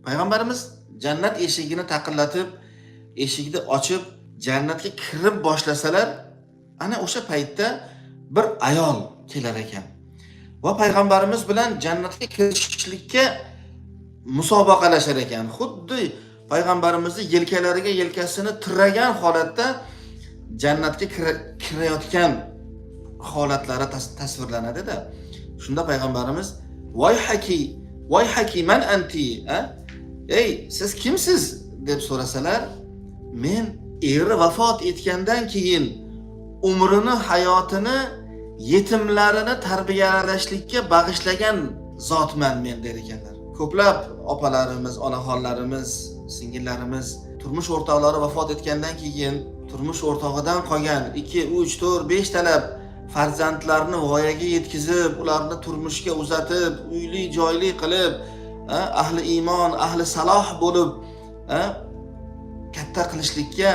Payg'ambarimiz jannat eshigini taqillatib, eshikni ochib, jannatga kirib boshlasalar, ana o'sha paytda bir ayol kelar ekan va payg'ambarimiz bilan jannatga kirishlikka musobaqalashar ekan. Xuddi payg'ambarimizni yelkalariga yelkasini tiragan holatda jannatga kirayotgan holatlari tasvirlanadi-da. Shunda payg'ambarimiz: "Voy haki, voy haki, man anti?" A? Ey, siz kimsiz, deb so'rasalar, men eri vafot etgandan keyin umrini, hayotini yetimlarini tarbiyalashlikka bag'ishlagan zotman men, der ekanlar. Ko'plab opalarimiz, onaxonlarimiz, singillarimiz turmush o'rtoqlari vafot etgandan keyin turmush o'rtog'idan qolgan 2, 3, 4, 5 talab farzandlarni voyaga yetkazib, ularni turmushga uzatib, uyli joyli qilib, ahli iymon, ahli saloh bo'lib, katta qilishlikka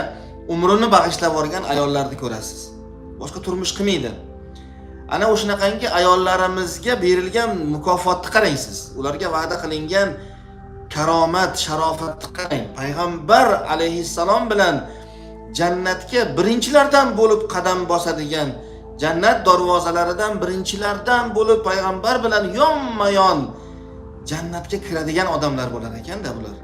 umrini bag'ishlab yuborgan ayollarni ko'rasiz. Boshqa turmush qilmaydi. Ana o'shanaqangi ayollarimizga berilgan mukofotni qarang siz. Ularga va'da qilingan karomat, sharofatni qarang. Payg'ambar alayhissalom bilan jannatga birinchilardan bo'lib qadam bosadigan, jannat darvozalaridan birinchilardan bo'lib payg'ambar bilan yonma-yon jannatga kiradigan odamlar bo'lar ekanda bular.